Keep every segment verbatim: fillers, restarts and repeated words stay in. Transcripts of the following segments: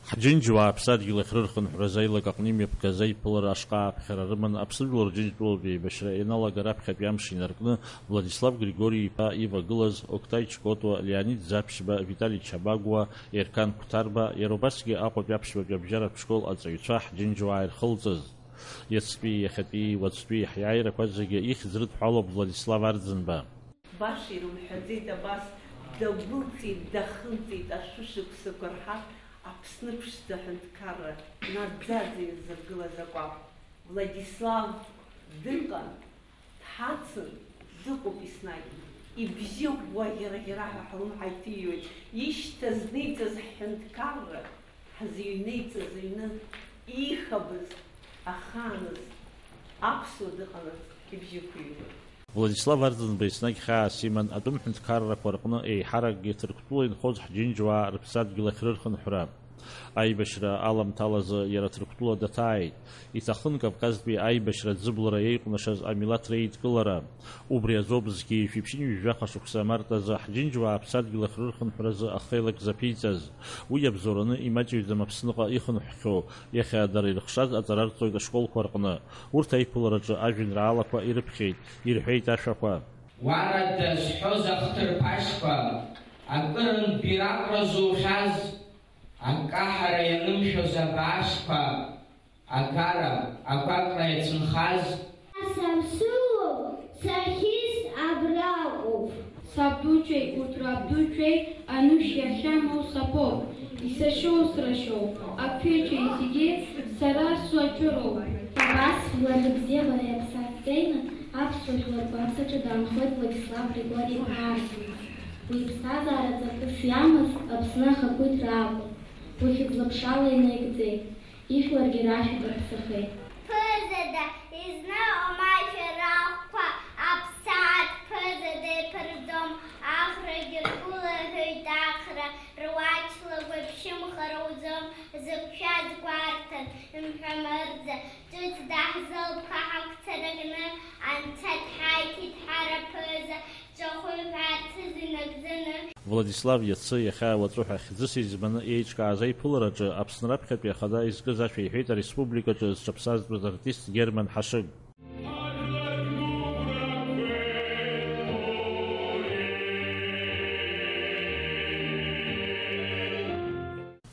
Ҳџьынџьуаа аԥсадгьыл ахь рырхынҳәразы аилак аҟны имҩаԥгаз аиԥылара ашҟа ааԥхьара рыман Аԥсны жәлар Џьынџьтәылатәи еибашьра ианалага раԥхьатәи амш инаркны Владислав Григори-иԥа ивагылаз Октай Чкотуа, Леонид Заԥшьба, Витали Чабагәуа, Ерқан Қәҭарба, иара убасгьы Аҟәатәи аԥшьбатәи абжьаратә школ аҵаҩцәа ҳџьынџьуаа ирхылҵыз. Иацтәи, иахьатәи, уаҵәтәи ҳиааирақәа зегьы ихьӡ рыдҳәалоуп Владислав Арӡынба. Баша ирымҳәаӡеит абас, дагәылҵит, дахынҵит, ашәышықәсақәа рҳа, Аԥсны ԥшӡа аҳәынҭқарра наӡаӡа ирзыргылаз акәаԥ. Владислав дыҟан, дҳацын, дыҟоуп еснагь. Ибжьы ӷәӷәа ӷьара-ӷьара ҳәа ҳлымҳа иҭыҩуеит. Ишьҭаз-ниҵаз ҳҳәынҭқарра, ҳзыҩнеиҵаз аҩны, иихабыз ахааназ аԥсуа дыҟанаҵ ибжьы ықәыҩуеит. Владислав Арӡынба еснагь хьаас иман атәым ҳәынҭқаррақәа рҟны еиҳаракгьы Ҭырқәтәыла инхоз ҳџьынџьуаа рыԥсадгьыл ахь рырхынҳәра. Аибашьра аламҭалазы иара Ҭырқәтәыла даҭааит. Иҭахын Кавказтәи аибашьра аӡыблара иеиҟәнашаз амилаҭ реидкылара. Убри азоуп зқьи жәшәи ԥшьынҩажәи жәаха шықәса март азы ҳџьынџьуаа аԥсадгьыл ахь рырхынҳәразы ахеилак заԥиҵаз. Уи иабзоураны имаҷҩӡам Аԥсныҟа ихынҳәхьоу, иахьа дара ирыхшаз аҵара рҵоит ашколқәа рҟны. Урҭ аиԥылараҿы ажәеинраалақәа ирыԥхьеит, ирҳәеит ашәақәа. Уара дазҳәоз ахҭырԥашьқәа, акырынтә бираҟра зухьаз, акаҳара ианымшәоз абаашқәа, агара, агәаҟра иацәынхаз. Саԥсуоуп, сахьиз абраҟоуп. Сабдуцәеи урҭ рабдуцәеи анышә иахьамоу сапоуп, исашьоу срашьоуп, аԥеиԥшеи зегьы сара суаҵәыроуп. Абас жәлар рыбзиабара иаԥсадҵеины аԥсуа жәлар ргәаҵаҿы даанхоит Владислав Григори-иԥа Арӡынба. Уи иԥсҭазаара ҵакыс иамаз Аԥсны ахақәиҭра акәын. Уи хьыӡла-ԥшала инаигӡеит. Ижәларгьы рашәа даԥсахеит. Ԥызада, изныҟәом ажәа рахәқәа, аԥсаатә ԥызада иԥырӡом, ахрагьы ргәылаҳәоит ахра, руач лакәеиԥшьымхар уӡом, зықәшәаз гәарҭан, мҳәа мырӡа, ҿыц даҳзылԥха ҳақәцаракны, анцәа дҳаиҭеит ҳара ԥыза, Ҿахәы ҳәа ацыза инагӡаны. Владислав иацы, иахьа, уаҵәы ҳәа хьӡыс изманы еиҿкааз аиԥылараҿы Аԥсны раԥхьатәи ахада изкыз ашәа иҳәеит ареспубликаҿы зҽаԥсазтәыз артист Герман Ҳашыг.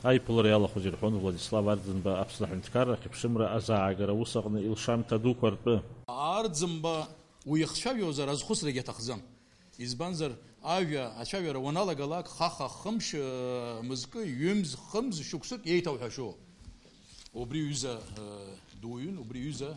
Аиԥылара иалахәыз ирҳәон Владислав Арӡынба Аԥсны аҳәынҭқарра ахьыԥшымра азаагара аус аҟны илшамҭа дуқәа ртәы. Арӡынба уи ихцәажәозар азхәыцрагьы аҭахӡам. Избанзар, ажәа ацәажәара уаналагалак, хаха хымш, э, мызкы, ҩымз, хымз, шықәсык еиҭауҳәашьоуп. Убри ҩыза, э, дуаҩын, убри ҩыза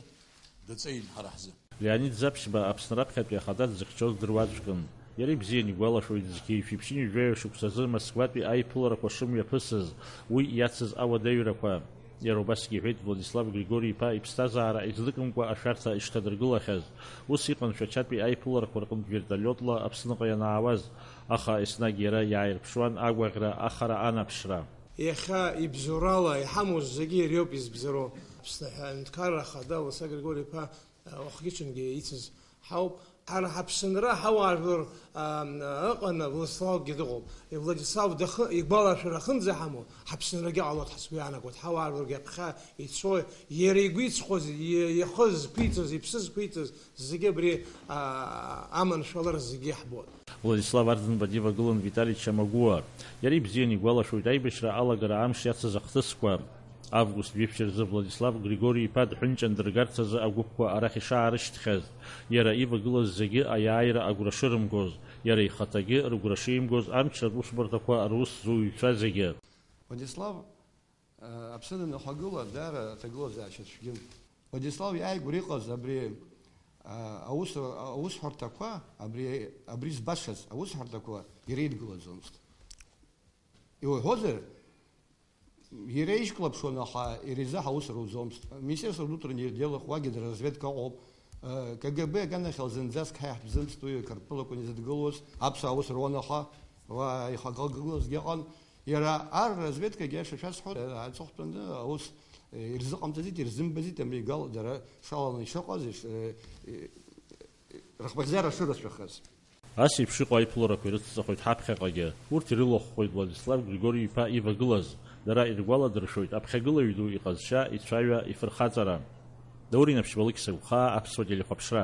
дыҵеин ҳара ҳзы. Леонид Заԥшьба Аԥсны раԥхьатәи ахада дзыхьчоз дыруаӡәкын. Иара ибзиан игәалашәоит зқьи жәшәи ԥшьынҩажәи жәаҩа шықәсазы Москватәи аиԥыларақәа шымҩаԥысыз, уи иацыз ауадаҩрақәа. Иара убасгьы иҳәеит Владислав Григори-иԥа иԥсҭазаара излыкымкәа ашәарҭа ишҭадыргылахьаз. Ус иҟан Шәачатәи аиԥыларақәа рҟынтә вертолиотла Аԥсныҟа ианаауаз, аха еснагь иара иааирԥшуан агәаӷьра, ахара анаԥшра. Иахьа ибзоурала иҳамоу зегьы иара иоуп избзоуроу. Аԥсны аҳәынҭқарра ахада Владислав Григори-иԥа уахгьы-ҽынгьы ицыз ҳауп. Ҳара ҳаԥсынра ҳауаажәлар, ам, ыҟаны, Владиславгьы дыҟоуп. Владислав дахы-, игәалашәара ахынӡа ҳамоу, ҳаԥсынрагьы ҟалоит ҳәа сгәы иаанагоит. Ҳауаажәларгьы аԥхьа ицо, иара игәы иҵхоз, и-, ихы зқәиҵаз, иԥсы зқәиҵаз, зегьы абри, а, аманшәалара зегьы иаҳбоит. Владислав Арӡынба дивагылан Витали Чамагәуа. Иара ибзиан игәалашәоит аибашьра алагара амш иацыз ахҭысқәа. Август жәиԥшь рзы Владислав Григори-иԥа дҳәынҷан дыргарц азы агәыԥқәа арахь ишаарышьҭхьаз, иара ивагылаз зегьы аиааира агәра шырымгоз, иара ихаҭагьы рыгәра шимгоз амчратә усбарҭақәа рус зуҩцәа зегьы. Владислав, э, Аԥсны данахагыла, даара аҭагылазаашьа цәгьан. Владислав иааигәара иҟаз абри, э, аус, аусҳәарҭақәа, абри, абри збашаз аусҳәарҭақәа иреидгылаӡомызт. Иуҳәозар, иара ишьклаԥшуан, аха иара изы ҳаус руӡомызт. Министерство внутренних делах уагьы дара разведка ыҟоуп. Э, К Г Б аганахьала зынӡаск ҳаиҳатә бзымцт уи Қырҭтәылақәан изыдгылоз, аԥсуаа аус руан, аха уа ихагылазгьы ыҟан. Иара ар разведкагьы, аиаша шәасҳәоит, э, аҵыхәтәаны аус, э, ирзыҟамҵаӡеит, ирзымбаӡеит, амигал дара шаланы ишыҟаз, иш-, э, э, рыхмыхьӡара шырацәахаз. Ас еиԥш иҟоу аиԥыларақәа ирыцҵахоит ҳаԥхьаҟагьы. Урҭ ирылахәхоит Владислав Григори-иԥа ивагылаз. Дара иргәаладыршәоит аԥхьагылаҩ ду иҟазшьа, ицәаҩа, ифырхаҵара. Даур Инаԥшьба, Алықьса Гәхаа, Аԥсуа телехәаԥшра.